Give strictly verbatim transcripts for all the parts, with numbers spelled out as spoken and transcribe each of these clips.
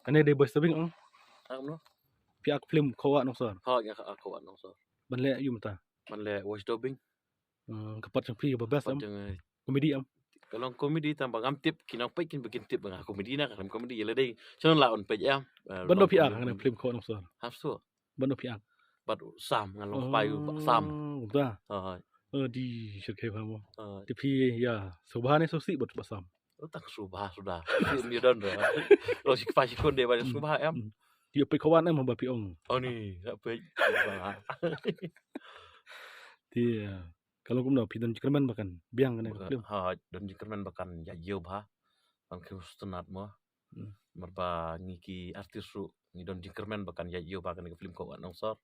Kane dei voice dubbing ong. Ang no. Phi ak film Khaw Wah Nongsor. Ha, nga ak Khaw Wah Nongsor. Ban leh ïa u mynta. Ban leh voice dubbing. Hmm, ka part jong phi ba best em. Comedy em. Ka long comedy tang ba ngam tip, ki nongpeit kin ba kin tip ba nga comedy na, ka long comedy ïa lade. Shalon la on peit em. Ban do phi ak hangne film Khaw Wah Nongsor. Hap so. Ban do phi ak. Bad u Sam, nga long pai u Bah Sam. Kumta. Oh, di shirkhei pha mo. Te phi ïa sngewbha ne sngewsih bad u Bah Sam. Tang sngewbha suda. Ym ïa don da. Long shi kpa shi khun de ba sngewbha em. Ti peit Khaw Wah em ba phi ong. Oh ni, peit. Ti ka long kumno phi don jingkyrmen ba kan biang kane ka film. Ha, don jingkyrmen ba kan ïa ïew bha. Kan khiew sngewtynnat mo. Namar ba ngi ki artist ruh ngi don jingkyrmen ba kan ïa ïew bha kane ka film Khaw Wah Nongsor.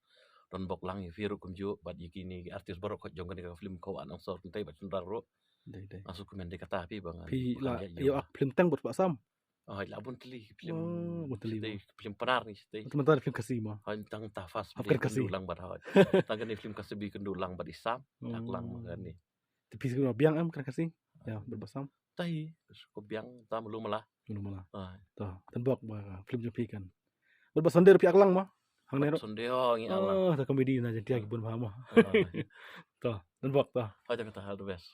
Don bok lang ïa phi ruh kumjuh bad ïa kine ki artist baroh jong kane ka film Khaw Wah Nongsor, kynthei bad shynrang ruh. Dei dei. Nga sngewkmen dei kata phi ba ngan. Phi la ïa ak film tang bad Bah Sam. Oh, la bun tylli ki film. Oh, bun tylli. Film Pnar ni shatei. Tang film Khasi mo. Hoi tang ta fast. Hap kan Khasi. Lang bad hoi. Tang kane film Khasi bi kynduh lang bad i Sam. Ak lang ma kane. Te phi sngewbha biang em kane Khasi. Ïa bad Bah Sam. Tahi, ko biang ta mulu mala. Mulu mala. Ah. Ta, tang bok ba film jong phi kan. Bad Bah Sunday ruh phi ak lang mo. Hangne ruh. Sunday ho ngi ak lang. Ah, ta comedy na jong tia ki bun bha mo. Ta, tang bok ta. Hoi ta kata all the best.